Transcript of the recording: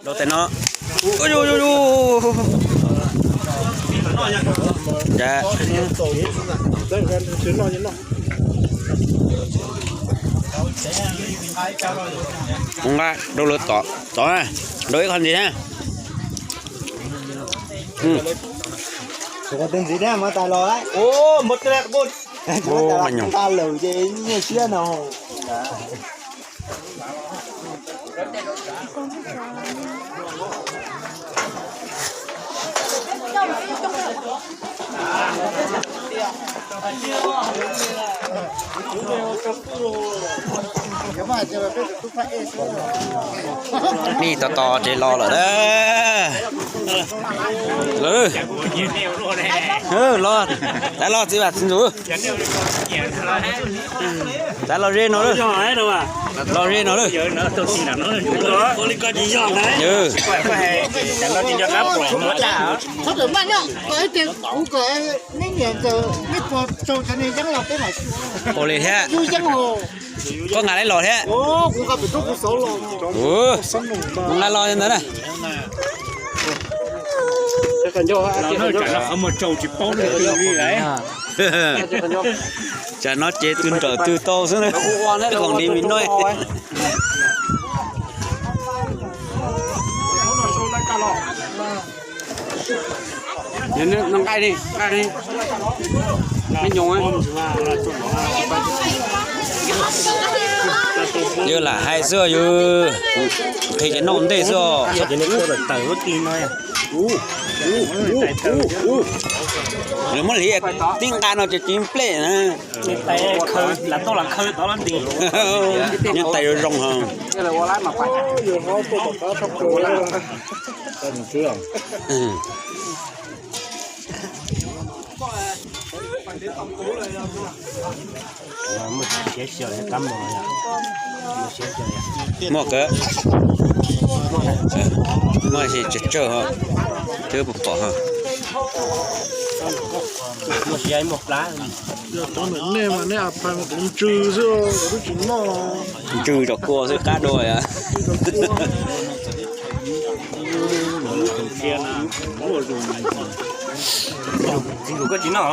Rau tes no. Nqa rau lawv tom, tom na, rau ib qho ntxiv na. Ntxiv na, muab tas los lawm. Ua, nqa lawm ces nyiaj siab no. Nej tos tos ces los lawm na. Lawm. Los, txav los txiv vaj txiv ntxawm. Txav los ze no lawm. Los ze no lawm. Ua li thiab. Koj nqa lawv los thiab. Nqa los ntawd na. Tsam no ces tus nrawm twg tau xwb na. Ib khoom li me no. Nqaij li, nqaij li. Me nyuam. Yawg lam hais xwb, yawg qhia cov noj ntej xwb os. Lawv muab hliv tib nqa no ces tsis nplej na. Nyob tais zoo zoo ho. Muaj kawg, muaj ces tsawg tsawg ho, twb pom pom ho. Cov ntawm nej mas nej a phas kuv ntsw xwb, kuv twb tsis noj. Ntsw cov kua xwb qab dua.